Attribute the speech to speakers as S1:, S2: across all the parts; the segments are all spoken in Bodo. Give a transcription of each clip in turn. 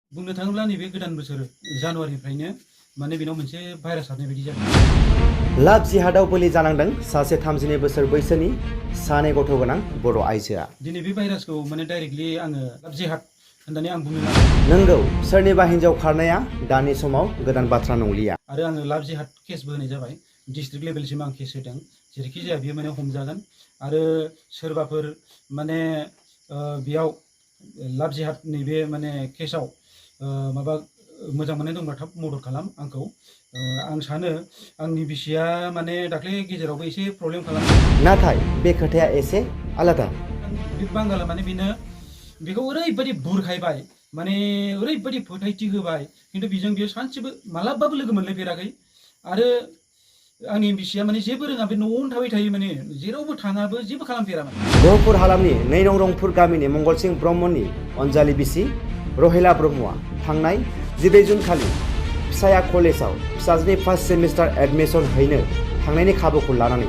S1: बुंनो थाङोब्ला नैबे गोदान बोसोर जानुवारिनिफ्रायनो माने बेनाव मोनसे भाइरास हाबनाय बायदि जादों।
S2: लाभ जिहादाव बोलि जानांदों सासे 32 बोसोर बैसोनि सानै गथ' गोनां बर' आइजोआ।
S1: दिनै बे भाइरासखौ माने डाइरेक्टलि आङो लाभ जिहाद होननानै आं बुंनो
S2: नंगौ, सोरनिबा हिन्जाव खारनाया दानि समाव गोदान बाथ्रा नंलिया।
S1: आरो आङो लाभ जिहाद केसबो होनाय जाबाय। डिस्ट्रिक्ट लेभेलसिम आं केस होदों। जेरैखि जाया बियो माने हमजागोन आरो सोरबाफोर माने बेयाव लाभ जिहाद नैबे माने केसाव माबा मोजां मोननाय दंबा थाब मदद खालाम आंखौ। आं सानो आंनि बिसिया माने दाख्लै गेजेरावबो एसे प्रब्लेम खालामदों।
S2: नाथाय बे खोथाया एसे आलादा।
S1: बे बांगाला माने बेखौ ओरैबायदि बुरखायबाय, माने ओरैबायदि फोथायथि होबाय, खिन्थु बेजों बियो सानसेबो मालाबाबो लोगो मोनलायफेराखै। आरो आंनि बिसिया माने जेबो रोङा, बे न'आवनो थाबाय थायो, माने जेरावबो थाङाबो जेबो खालामफेरामोन।
S2: गहपुर हालामनि 2 नं रंपुर गामिनि मंगलसिं ब्रह्मनि अनजालि बिसि रहिला ब्रह्मआ थांनाय 12 जुन खालि फिसाया कलेजाव फिसाजोनि फार्स्ट सेमिस्टार एडमिशन हैनो थांनायनि खाबुखौ लानानै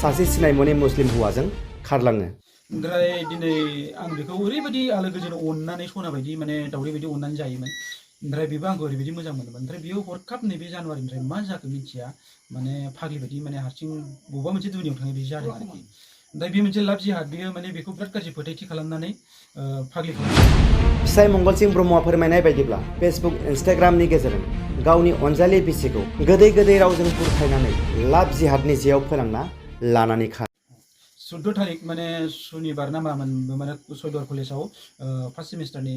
S2: सासे सिनाय मोनै मुस्लिम हौवाजों खारलाङो।
S1: ओमफ्राय दिनै आं बेखौ ओरैबायदि आलो गोजोन अननानै सना बायदि माने दावदै बायदि अननानै जायोमोन। ओमफ्राय बेबो आंखौ ओरैबायदि मोजां मोनोमोन। ओमफ्राय बेयो हरखाब नैबे जानुवारिनिफ्राय मा जाखो मिथिया, माने फाग्लि बायदि माने हारसिं बबेबा मोनसे दुनियाव थाङै बिदि जादों आरोखि। ओमफ्राय बे मोनसे लाभ जिहाद, बेयो माने बेखौ बिराद गाज्रि फोथायथि खालामनानै फाग्लि खालामो।
S2: फिसाय मंगलसिं ब्रह्मआ फोरमायनाय बायदिब्ला फेसबुक इन्स्टाग्रामनि गेजेरजों गावनि अनजालि बिसिखौ गोदै गोदै रावजों बुरखायनानै लाभ जिहादनि जेयाव फोनांना लानानै खारो।
S1: 14 थारिख माने सुनिबार ना मामोन, माने सयदर कलेजाव फार्स्ट सेमिस्टारनि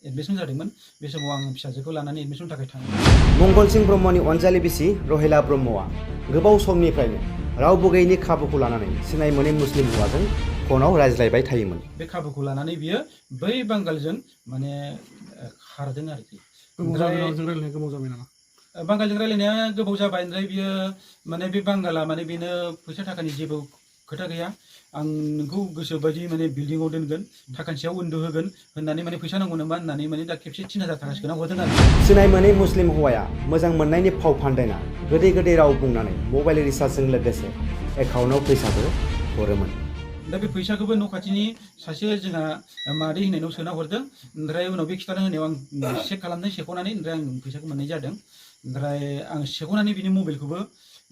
S1: एडमिसन जादोंमोन। बे समाव आं फिसाजोखौ लानानै एडमिसन थाखाय थाङो।
S2: मंगलसिं ब्रह्मनि अनजालि बिसि रहिला ब्रह्मआ गोबाव समनिफ्रायनो रावबो गैयैनि खाबुखौ लानानै सिनाय मोनै मुस्लिम हौवाजों फनाव रायज्लायबाय थायोमोन।
S1: बे खाबुखौ लानानै बियो बै बांगालजों माने खारदों आरोखि। बांगालजों रायलायनाया गोबाव जाबाय। ओमफ्राय बियो माने बे बांगाला माने बेनो फैसा थाखानि जेबो खोथा गैया। आं नोंखौ गोसो बायदि माने बिल्डिंआव दोनगोन, थाखानसेयाव उन्दुहोगोन होननानै माने फैसा नांगौ नामा होननानै माने दा खेबसे 3000 थाखा सोना हरदों आरो।
S2: सिनाय मोनै मुस्लिम हौवाया मोजां मोननायनि फाव फान्दायना गोदै गोदै राव बुंनानै मबाइल रिचार्जजों लोगोसे एकाउन्टआव फैसाबो हरोमोन।
S1: दा बे फैसाखौबो न' खाथिनि सासे जोंहा मादै होननायनाव सोना हरदों। ओमफ्राय उनाव बे खिथाना होनायाव आं चेक खालामदों, सेख'नानै, ओमफ्राय आं फैसाखौ मोननाय जादों। ओमफ्राय आं सेख'नानै बिनि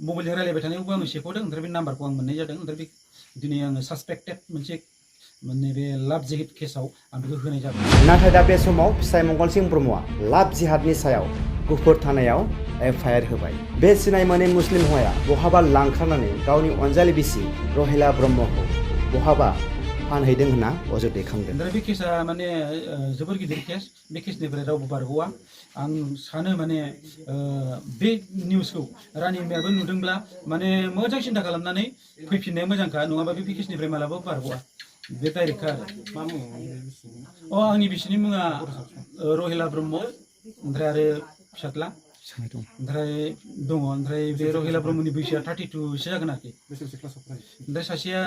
S1: मबाइलजों रायलायबाय थानायावबो आं सेख'दों। ओमफ्राय बे नाम्बारखौ आं मोननाय जादों। ओमफ्राय बे दिनै आङो सासपेक्टेड मोनसे माने बे लाभ जिहाद केसाव आं बेखौ होनाय जादों।
S2: नाथाय दा बे समाव फिसाय मंगलसिं ब्रह्मआ लाभ जिहादनि सायाव गुफुर थानायाव FIR होबाय। बे सिनाय मोनै मुस्लिम हौवाया बहाबा लांखारनानै गावनि अनजालि बिसि रहिला ब्रह्मखौ बहाबा फानहैदों होनना अजद दैखांदों।
S1: ओमफ्राय बे केसा माने जोबोर गिदिर केस। बे केसनिफ्राय रावबो बारग'वा। आं सानो माने बे निउसखौ रानिमायाबो नुदोंब्ला माने मोजां सिन्था खालामनानै फैफिननाया मोजांखा, नङाबा बे केसनिफ्राय मालाबाबो बारग'वा। बे डाइरेक्टखा आरो। आंनि बिसिनि मुङा रहिला ब्रह्म, ओमफ्राय आरो फिसाज्ला ओमफ्राय दङ। ओमफ्राय बे रहिला ब्रह्मनि बैसोआ 32सो जागोन आरोखि। ओमफ्राय सासेया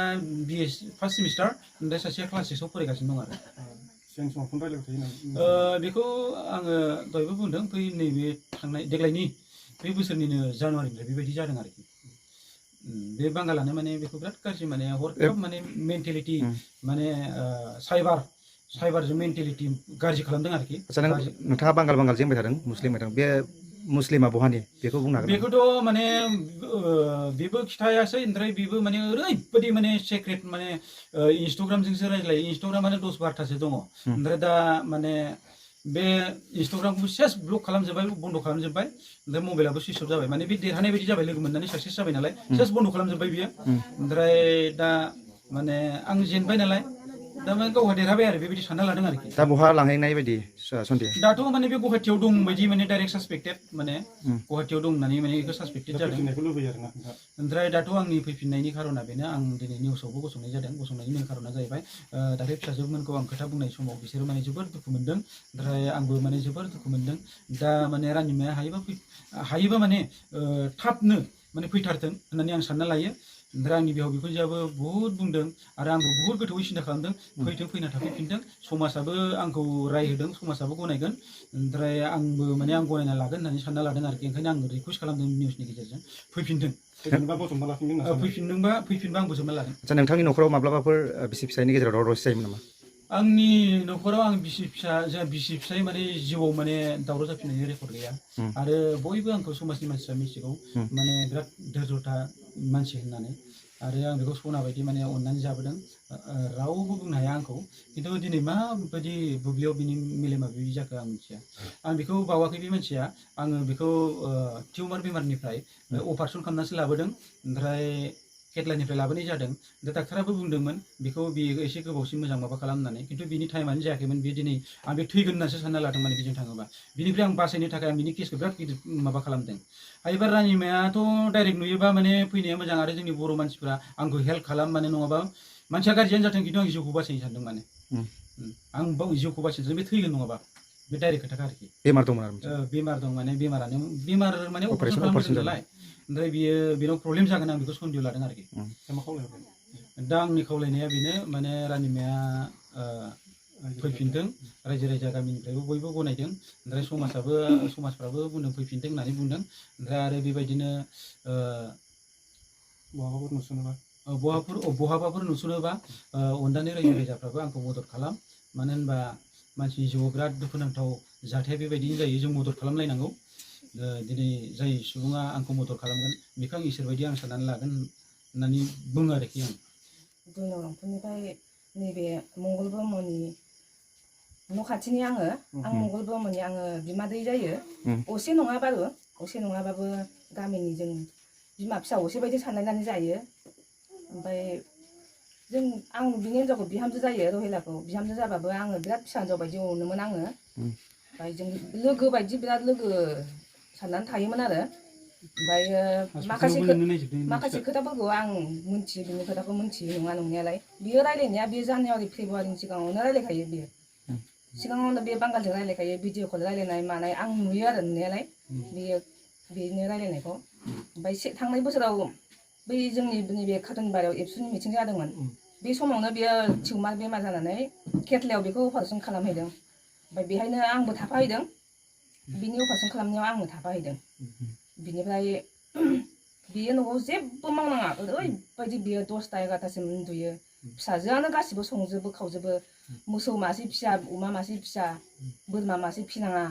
S1: BS फार्स्ट सेमिस्टार, ओमफ्राय सासेया क्लास 6आव फरायगासिनो दं आरो। बेखौ आङो दहायबो बुंदों, बै नैबे देग्लायनि बे बोसोरनिनो जानुवारिनिफ्राय बेबायदि जादों आरोखि। बे बांगालानो माने बेखौ बिराद गाज्रि माने हरखाब माने मेन्टेलिटि माने साइबारजों मेन्टेलिटि गाज्रि खालामदों आरोखि।
S2: नोंथाङा बांगाल बुंबाय थादों, मुस्लिम बुंबाय थादों। बे मुस्लिमा बहानि बेखौ बुंनो हागोन?
S1: बेखौथ' माने बेबो खिथायासै। ओमफ्राय बेबो माने ओरैबायदि माने सेक्रेट, माने इन्सटाग्रामजोंसो रायज्लायो। इन्सटाग्रामानो 10-12थासो दङ। ओमफ्राय दा माने बे इन्सटाग्रामखौ सेस ब्लक खालामजोब्बाय, बन्द' खालामजोब्बाय। ओमफ्राय मबाइलाबो सुइच अफ जाबाय। माने बे देरहानाय बायदि जाबाय, लोगो मोननानै साक्सेस जाबाय नालाय सेस बन्द' खालामजोब्बाय बियो। ओमफ्राय दा माने आं जेनबाय नालाय, दा माने गावहा देरहाबाय आरो बेबायदि सानना लादों आरोखि।
S2: दा बहा लांहैनाय बायदि सन्देह?
S1: दाथ' माने बे गुवाहाटियाव दं बायदि, माने डाइरेक्ट सासपेक्टेड, माने गुवाहाटियाव दं होननानै माने बेखौ सासपेक्टेड जादों। ओमफ्राय दाथ' आंनि फैफिननायनि खारना बेनो, आं दिनै निउसावबो गसंनाय जादों। गसंनायनि मेन खारना जाहैबाय दाख्लै फिसाजोमोनखौ आं खोथा बुंनाय समाव बिसोरो माने जोबोर दुखु मोनदों। ओमफ्राय आंबो माने जोबोर दुखु मोनदों। दा माने रानिमाया हायोबा माने थाबनो माने फैथारथों होननानै आं सानना लायो। ओमफ्राय आंनि बिहाव बिखुनजोआबो बुहुद बुंदों आरो आंबो बुहुद गोथौयै सिन्था खालामदों। फैना थाफैफिनथों। समाजाबो आंखौ राय होदों, समाजाबो गनायगोन। ओमफ्राय आंबो माने आं गनायना लागोन होननानै सानना लादों आरोखि। ओंखायनो आं रिकुवेस्ट खालामदों निउसनि गेजेरजों, फैफिनथों। फैफिनबा आं बजबना लागोन।
S2: आচ্ছা, नोंथांनि न'खराव माब्लाबाफोर बिसि फिसायनि गेजेराव दावराव दावसि जायोमोन नामा?
S1: आंनि न'खराव आं बिसि फिसाय माने जिउआव माने दावराव जाफिननायनि रेकर्ड गैया आरो बयबो आंखौ समाजनि मानसिफ्रा मिथिगौ माने बिराद धैर्यथा मानसि होननानै आरो आं बेखौ सना बायदि माने अननानै जाबोदों रावबो बुंनो हाया आंखौ खिन्थु दिनै माबायदि बुब्लियाव बिनि मेलेमा बिदि जाखो आं मिथिया आं बेखौ बावाखै बे मानसिया आङो बेखौ टिउमार बेमारनिफ्राय अपारेसन खालामनासो लाबोदों ओमफ्राय केटलानिफ्राय लाबोनाय जादों दा डाक्टाराबो बुंदोंमोन बेखौ बियो एसे गोबावसिन मोजां माबा खालामनानै खिन्थु बिनि टाइमानो जायाखैमोन बे दिनै आं बे थैगोन होननासो सानना लादों माने बेजों थाङोबा बिनिफ्राय आं बासायनो थाखाय आं बिनि केसखौ बिराद गिदिर माबा खालामदों एबार रानिमायाथ' डाइरेक्ट नुयोबा माने फैनाया मोजां आरो जोंनि बर' मानसिफ्रा आंखौ हेल्प खालाम माने नङाबा मानसिया गाज्रियानो जाथों खिन्थु आं जिउखौ बासायनो सानदों माने आं जिउखौ बासायनो बे थैगोन नङाबा बे डाइरेक्ट खोथा आरोखि
S3: बेमार दंमोन आरो
S1: बेमार दं माने बेमार माने अपारेसन खालामदों नालाय ओमफ्राय बियो बेनाव प्रब्लेम जागोन आं बेखौ सन्देह लादों आरोखि दा आंनि खावलायनाया बेनो माने रानिमाया फैफिनदों रायजो राजा गामिनिफ्रायबो बयबो गनायदों ओमफ्राय समाजफ्राबो बुंदों फैफिनदों होननानै बुंदों ओमफ्राय आरो बेबायदिनो बहाबाफोर नुसनोबा अननानै रायजो राजाफ्राबो आंखौ मदद खालाम मानो होनबा मानसिनि जिउआव बिराद दुखुनांथाव जाथाया बेबायदिनो जायो जों मदद खालामलायनांगौ दिनै जाय सुबुङा आंखौ मदद खालामगोन बेखौ आं इसोर बायदि आं साननानै लागोन होननानै बुङो आरोखि आं
S4: दुइ नंफोरनिफ्राय नैबे मंगल ब्रह्मनि न' खाथिनि आं मंगल ब्रह्मनि बिमादै जायो असे नङा बारु असे नङाबाबो गामिनि जों बिमा फिसा असे बायदि सानलायनानै जायो ओमफ्राय आं बिनि हिन्जावखौ बिहामजो जायो रहिलाखौ बिहामजो जाबाबो आङो बिराद फिसा हिन्जाव बायदि अनोमोन आङो ओमफ्राय जों लोगो बायदि बिराद लोगो साननानै थायोमोन आरो ओमफ्राय माखासे खोथाफोरखौ आं मिन्थियो बिनि खोथाखौ मिन्थियो नङा नंनायालाय बियो रायलायनाया बे जानुवारि फेब्रुवारिनि सिगाङावनो रायलायखायो बियो सिगाङावनो बे बांगालजों रायलायखायो भिडिअ कल रायलायनाय मानाय आं नुयो आरो नुनायालाय बेनो रायलायनायखौ ओमफ्राय थांनाय बोसोराव बै जोंनि नैबे काटनबारियाव एबसुनि मिटिं जादोंमोन बे समावनो बियो टिउमार बेमार जानानै केटलायाव बेखौ अपारेसन खालामहैदों ओमफ्राय बेहायनो आंबो थाफाहैदों बिनि अपारेसन खालामनायाव आंबो थाफाहैदों बिनिफ्राय बियो न'आव जेबो मावनाङा ओरैबायदि बियो 10टा 11टासिम उन्दुयो फिसाजोआनो गासिबो संजोबो खावजोबो मोसौ मासे फिसा अमा मासे फिसा बोरमा मासे फिनाङा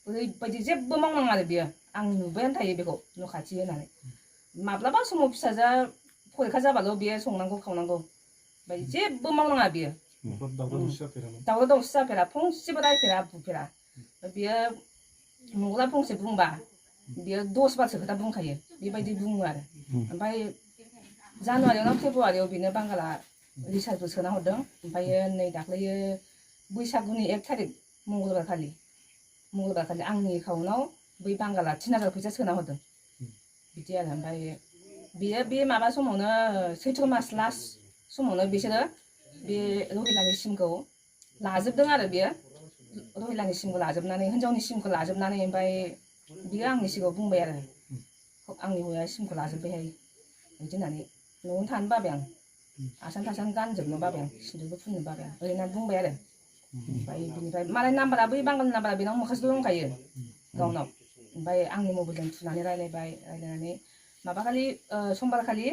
S4: ओरैबायदि जेबो मावनाङा आरो बियो आं नुबायानो थायो बेखौ न' खाथि होनानै माब्लाबा समाव फिसाजोआ फरिखा जाबाल' बियो संनांगौ खावनांगौ ओमफ्राय जेबो मावनाङा बियो दावराव दावसि जाफेरा फंसेबो रायफेरा बुफेरा बियो नंगौना फंसे बुंबा बियो 10 बारसो खोथा बुंखायो बेबायदि बुङो आरो ओमफ्राय जानुवारियाव ना फेब्रुवारियाव बेनो बांगाला रिसार्चबो सोना हरदों ओमफ्राय नै दाख्लैयो बैसागुनि 1 थारिख मंगलबार खालि आंनि एकाउन्टआव बै बांगाला 3000 फैसा सोना हरदों बिदि आरो ओमफ्राय बियो बे माबा समावनो सैथ्र मास लास्ट समावनो बिसोरो बे रहिलानि सिमखौ लाजोबदों आरो बियो रहिलानि सिमखौ लाजोबनानै हिन्जावनि सिमखौ लाजोबनानै ओमफ्राय बियो आंनि सिगाङाव बुंबाय आरो आंनि हौवाया सिमखौ लाजोब्बायहाय बिदि होननानै न'आवनो थानो बाबाय आं आसान थासान गानजोबनो बाबाय आं सिन्दुरबो फुननो बाबाय आं ओरैनो बुंबाय आरो ओमफ्राय बिनिफ्राय मालाय नाम्बारा बै बांगालनि नाम्बारा बेनाव माखासे दंखायो गावनाव ओमफ्राय आंनि मबाइलजों थुनानै रायलायनानै माबाखालि समबारखालि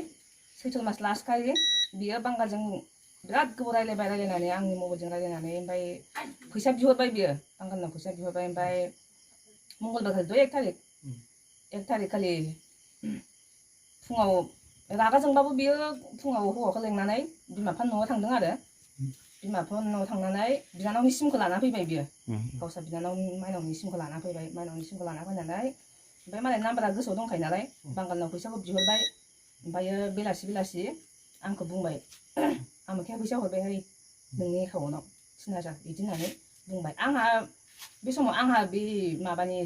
S4: सैथ्र मास लास्ट खालि बियो बांगालजों बिराद गोबाव रायलायनानै आंनि मबाइलजों रायलायनानै ओमफ्राय फैसा बिहरबाय बियो बांगालनाव फैसा बिहरबाय ओमफ्राय मंगलबार खालिथ' 1 थारिख खालि फुङाव रागा जोंबाबो बियो फुङाव हौवाखौ लेंनानै बिमा बिफानि न'आव थांदों आरो बिमा बिफानि न'आव थांनानै बिनानावनि सिमखौ लाना फैबाय बियो गावसा बिनानाव माइनावनि सिमखौ लाना फैबाय माइनावनि सिमखौ लाना फैनानै ओमफ्राय मालाय नाम्बारा गोसोआव दंखायो नालाय बांगालनाव फैसाखौ बिहरबाय ओमफ्रायो बेलासि आंखौ बुंबाय आमोखाया फैसा हरबायहाय नोंनि एकाउन्टआव 3000 बिदि होननानै बुंबाय बे समाव आंहा बे माबानि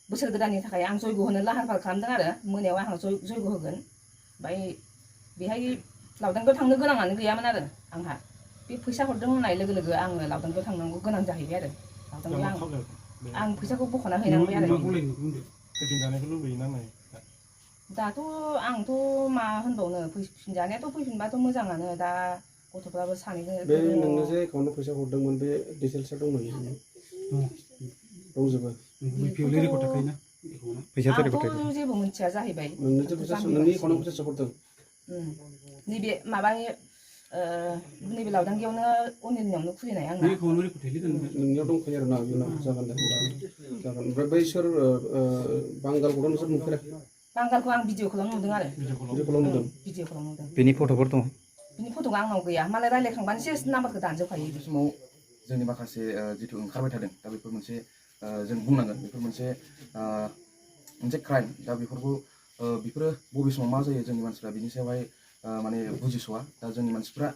S4: बोसोर गोदाननि थाखाय आं जयग होनो लाहार फाहार खालामदों आरो मोनायाव आं जयग होगोन ओमफ्राय बेहाय लावदांगियाव थांनो गोनाङानो गैयामोन आरो आंहा बे फैसा हरदों होननाय लोगो लोगो आङो लावदांगियाव थांनांगौ गोनां जाहैबाय आरो लावदांगियाव आं फैसाखौ बख'ना हैनांबाय आरो दाथ' आंथ' मा होनबावनो फैफिनजानायाथ' फैफिनबाथ' मोजाङानो दा गथ'फ्राबो सानैबो
S5: बे नोंनो जे एकाउन्टआव फैसा हरदोंमोन बे डिटेल्सआ दंना दंजोबो
S4: आंथ' जेबो मिथिया जाहैबाय
S5: नोंनि एकाउन्टआव फैसा हरदों
S4: नैबे माबानि नैबे लावदांगियावनो अनिलनियावनो खुलिनाय आंना
S1: बेखौ नों रिपर्ट लिरदों
S5: नोंनियाव दंखायो आरो ना बेनाव जागोन दे जागोन ओमफ्राय बैसोर बांगालखौथ' नोंसोर नुफेराखै
S4: बांगालखौ आं भिडिअखौल' नुदों आरो
S5: भिडिअखौल' नुदों
S4: भिडिअखौल' नुदों
S3: बेनि फट'फोर दं
S4: बिनि फट'आ आंनाव गैया मालाय रायलायखांबानो सेस नाम्बारखौ दानजोबखायो
S6: बे समाव जोंनि माखासे जिथु ओंखारबाय थादों दा बेफोर मोनसे जों बुंनांगोन बेफोर मोनसे क्राइम दा बेफोरखौ बेफोरो बबे समाव मा जायो जोंनि मानसिफ्रा बिनि सायावहाय माने बुजिस'वा दा जोंनि मानसिफ्रा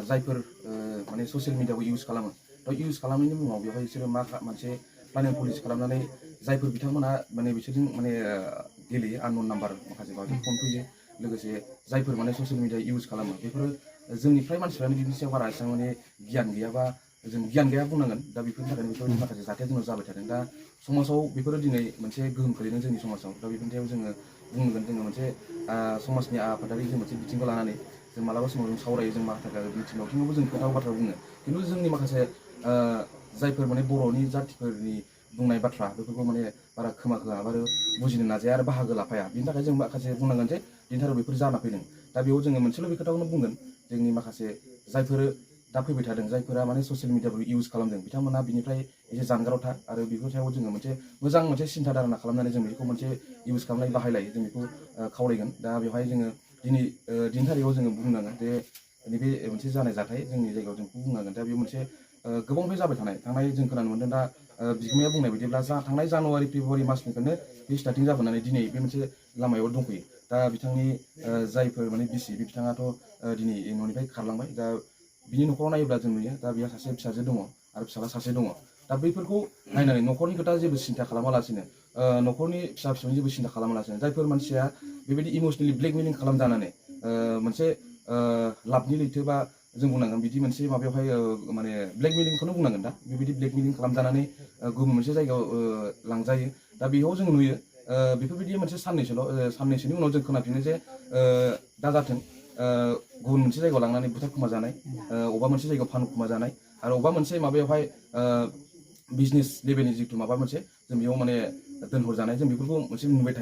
S6: जायफोर माने ससियेल मिडियाखौ इउज खालामो दा इउज खालामनायनि मुङाव बेवहाय बिसोरो मा मोनसे प्लानिं पलिसि खालामनानै जायफोर बिथांमोना माने बिसोरजों माने गेलेयो आननन नाम्बार माखासे गावजों फन फैयो लोगोसे जायफोर माने ससियेल मिडिया इउज खालामो बेफोरो जोंनि फ्राय मानसिफ्रानो बिनि सायाव बारा एसेबां माने गियान गैयाबा जों गियान गैया बुंनांगोन दा बेफोरनि थाखायनो बेफोरबायदि माखासे जाथाया जोंनाव जाबाय थादों दा समाजाव बेफोरो दिनै मोनसे गोहोम खोलैदों जोंनि समाजाव दा बेफोरनि सायाव जोङो बुंनांगोन जोङो मोनसे समाजनि आफादारि जों मोनसे बिथिंखौ लानानै जों मालाबा समाव जों सावरायो जों माखासे मिथिङाव थेवबो जों खोथा बाथ्रा बुङो खिन्थु जोंनि माखासे जायफोर माने बर'नि जाथिफोरनि बुंनाय बाथ्रा बेफोरखौ माने बारा खोमा होआ आरो बुजिनो नाजाया आरो बाहागो लाफाया बिनि थाखाय जों माखासे बुंनांगोन जे दिनथाराव बेफोर जाना फैदों दा बेयाव जोङो मोनसेल' बे खोथाखौनो बुंगोन जोंनि माखासे जायफोर दा फैबाय थादों जायफोरा माने ससियेल मिडियाफोरखौ इउज खालामदों बिथांमोना बिनिफ्राय एसे जानगाराव था आरो बेफोर सायाव जोङो मोनसे मोजां मोनसे सिन्था धारना खालामनानै जों बेखौ मोनसे इउज खालामनाय बाहायलायो जों बेखौ खावलायगोन दा बेवहाय जोङो दिनै थारिखआव जोङो बुंनांगोन जे नैबे मोनसे जानाय जाथाय जोंनि जायगायाव जों बेखौ बुंनांगोन दा बे मोनसे गोबांनिफ्राय जाबाय थांनाय जों खोनानो मोनदों दा बिगोमाया बुंनाय बायदिब्ला थांनाय जानुवारि फेब्रुवारि मासनिफ्रायनो बे स्टार्टिं जाबोनानै दिनै बे मोनसे लामायाव दंफैयो दा बिथांनि जायफोर माने बिसि बे बिथाङाथ' दिनै न'निफ्राय खारलांबाय दा बिनि न'खराव नायोब्ला जों नुयो दा बेहा सासे फिसाजो दङ आरो फिसाला सासे दङ दा बैफोरखौ नायनानै न'खरनि खोथा जेबो सिन्था खालामालासिनो न'खरनि फिसा फिसौनि जेबो सिन्था खालामालासिनो जायफोर मानसिया बेबायदि इमसनेलि ब्लेकमेलिं खालामजानानै मोनसे लाबनि लैथो बा जों बुंनांगोन बिदि मोनसे माबायावहाय माने ब्लेकमेलिंखौनो बुंनांगोन दा बेबायदि ब्लेकमेलिं खालामजानानै गुबुन मोनसे जायगायाव लांजायो दा बेयाव जों नुयो बेफोरबायदि मोनसे साननैसोनि उनाव जों खोनाफिनो जे दा जाथों गुबुन मोनसे जायगायाव लांनानै बुथारखुमा जानाय अबेबा मोनसे जायगायाव फानखुमा जानाय आरो अबेबा मोनसे माबायावहाय बिजनेस लेभेलनि जिथु माबा मोनसे जों बेयाव माने दोनहरजानाय जों बेफोरखौ मोनसे नुबाय थायो